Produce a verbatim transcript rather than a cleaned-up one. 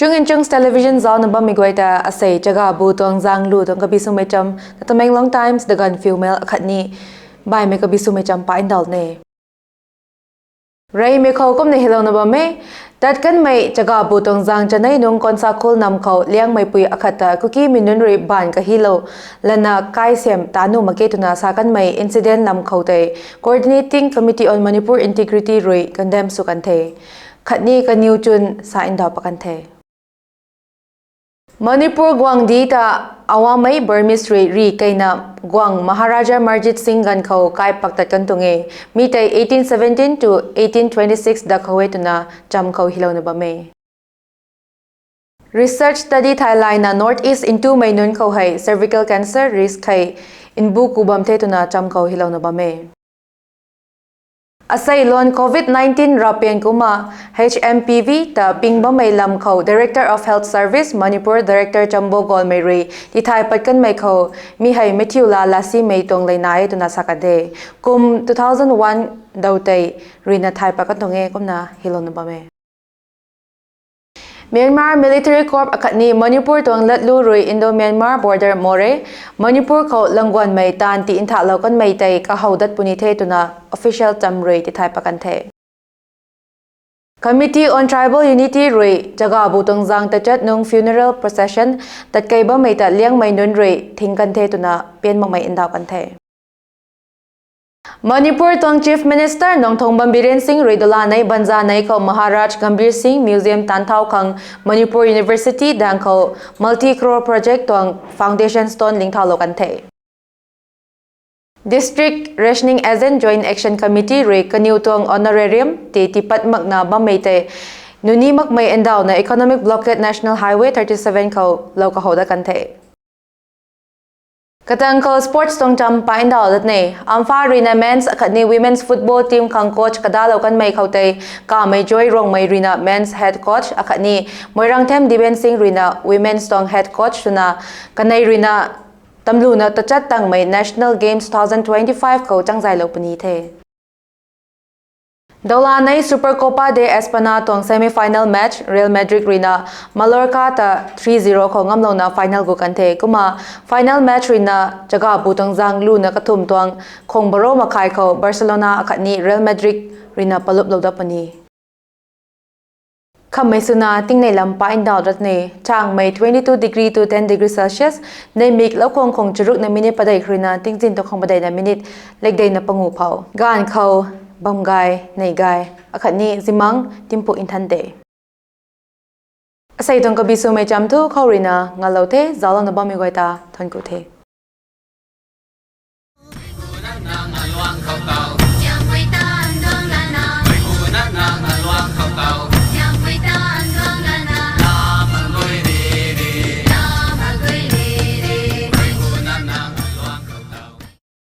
Chung in Chungs Television zaucna bammei guay ta asei chaga bu tuang zang lu tuang kabi swmei cham, The Tamenglong Times, The Gaanphiu Mail akhatni baihmei kabi swmei cham pa ndauh ne. Reymei khou kumna hylouna bam e, tat kanmei chaga bu tuang zang chanei nung Konsakhul nam khou Liangmeipui akhat ta Kukimei nunc rui baanv kahilou lana kaisiam ta nuh mak ge twna sa kanmei incident lam khou tei Coordinating Committee on Manipur Integrity rui condemn sw kan the. Khatni kaniw chwn sa ndauh pat kan the. Manipur guangcdic ta Awamei Burmese rui rih keyna guangc Maharaja Marjit Singh ganv khou kai pak tat kan tuang e. Mi tei eighteen seventeen to eighteen twenty-six dak khou e twna cham khou hylouna bam e. Research study thai layna North East ntumei nunc khou hei cervical cancer risk hei nbu ku bam the twna cham khou hylouna bam e. Asei luan covid nineteen rapian kumna H M P V ta ping bammei lam khou Director of Health Service Manipur Director Chambo Golmei rui tithay pat kanmei khou mi hei Matthew la lasimei tuang leina e twna sa kan the. Kum two thousand one dau tei ruina thay pat kan tuang e kumna hylouna bam e. Myanmar military coup akhatni Manipur tuang latlu rui Indo-Myanmar border more, Manipur khou langguanmei taanv ti nthaklou kanmei tei kahow dat puni the twna official cham rui tithay pat kan the. Committee on Tribal Unity rui chaga bu tuang zang tachat nung funeral procession tatkey bammei ta Liangmei nunc rui thing kan the twna pian makmei ndauh kan the. Manipur tuang Chief Minister Nongthombam Biren Singh rui dalanei banzanei khou Maharaj Gambhir Singh Museum taanthau khang Manipur University daeng khou multi-crore project tuang foundation stone lingthaulou kan the. District Rationing Agent Joint Action Committee rui kaniw tuang honorarium ti tipat makna bammei tei nuni makmei ndauhna economic blockade National Highway thirty-seven khou lou kahow dat kan the. Katang khou sports tuang cham pa ndauh dat ne. Ampha ruina men's akhatni women's football team khang coach kadalou kanmei khou tei Kamei Joy Rongmei ruina men's head coach akhatni Moirangthem Diben Singh ruina women's tuang head coach swna kanei ruina tamluna tachat tangmei National Games two thousand twenty-five khou changzaylou puni the. Dalanei Supercopa de España tuang semi-final match Real Madrid ruina Mallorca ta three zero khou ngamlouna final gu kan the. Kumna final match ruina chaga bu tuang zang luna kathumh tuang khang baro makhai khou Barcelona akhatni Real Madrid ruina paluplou dat puni. Khammei swna tingnei lam pa ndauh dat ne. Changmei twenty-two degree to ten degree Celsius, neimik loukhang khang charukna minute padeih ruina tingzin tuang khang padeihna minute lekdeina pangu phou. Gaanv khou bam gay, nei gay akhatni zimang timpu nthan de. Asei tuang kabi swmei cham thu khou ruina ngalou the, zauclouna bammei guay ta thuanc ku the.